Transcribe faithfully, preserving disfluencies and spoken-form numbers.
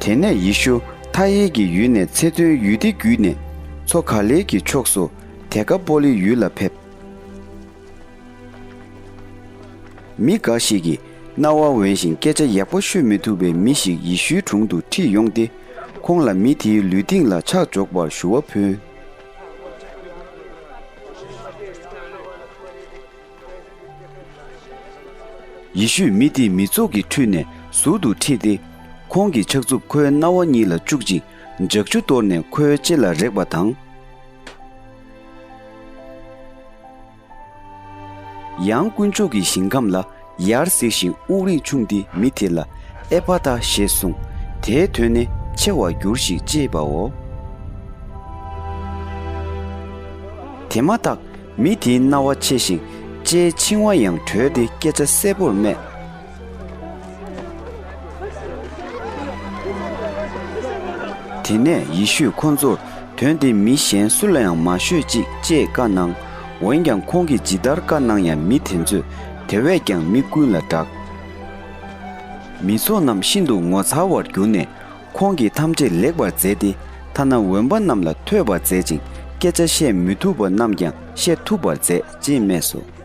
དེ་ནས་ཡེ་ཤུ་མཐའ་ཡས་ཀྱི་ཡུལ་ནས་ཚེ་སྟོན་ཡུལ་སྡེ་བརྒྱུད་ནས་མཚོ་ག་ལེལ་གྱི་ཕྱོགས་སུ་དེ་ཀ་པོ་ལི་ཡུལ་ལ་ཕེབས། མི་འགའ་ཞིག་གིས་རྣ་བ་འོན་ཞིང་སྐད་ཆ་ཡག་པོ་ཤོད་མི་ཐུབ་པའི་མི་ཞིག་ཡེ་ཤུའི་དྲུང་དུ་ཁྲིད་ཡོང་སྟེ། ཁོང་ལ་མི་དེའི་ལུས་སྟེང་ལ་ཕྱག་འཇོག་པར་ཞུ་བ་ཕུལ། ཡེ་ཤུས་མི་དེའི་མི་ཚོགས་ཀྱི་ཁྲོད་ནས་ཟུར་དུ་ཁྲིད་དེ། ཁོང་གི་ཕྱག་མཛུབ་ཁོའི་རྣ་བ་གཉིས་ལ་བཅུག་ཅིང་ལྗགས་ཆུ་གཏོར་ནས་ཁོའི་ལྕེ་ལ་རེག་པ་དང་། ཡང་དཀོན་མཆོག་གི་ཞིང་ཁམས་ལ་ཡར་གཟིགས་ཤིང་དབུགས་རིང་ཕྱུང་སྟེ་མི་དེ་ལ་ཨེ་ཕ་ཐ་ཞེས་གསུངས། དེའི་དོན་ནི་ཆེ་བར་འགྱུར་ཞིག་ཅེས་པའོ། དེ་མ་ཐག་མི་དེའི་རྣ་བ་ཕྱེ་ཞིང་ལྕེའི་འཆིང་བ་ཡང་གྲོལ་ཏེ་སྐད་ཆ་གསལ་པོར་སྨྲས། དེ་ནས་ཡེ་ཤུས་ཁོ་ཚོར་དོན་དེ་མི་གཞན་སུ་ལ་ཡང་མ་ཤོད་ཅིག་ཅེས་བཀའ་གནང་། འོན་ཀྱང་ཁོང་གིས་ཇི་ལྟར་བཀའ་གནང་ཡང་མི་དེ་ཚོས་དེ་བས་ཀྱང་མི་ཀུན་ལ་བསྒྲགས། མི་ཚོགས་རྣམས་ཤིན་ཏུ་ངོ་མཚར་བར་གྱུར་ནས། ཁོང་གིས་ཐམས་ཅད་ལེགས་པར་མཛད་དེ། ཐ་ན་འོན་པ་རྣམས་ལ་ཐོས་པར་མཛད་ཅིང་སྐད་ཆ་བཤད་མི་ཐུབ་པ་རྣམས་ཀྱང་བཤད་ཐུབ་པར་མཛད་ཅེས་སྨྲས་སོ།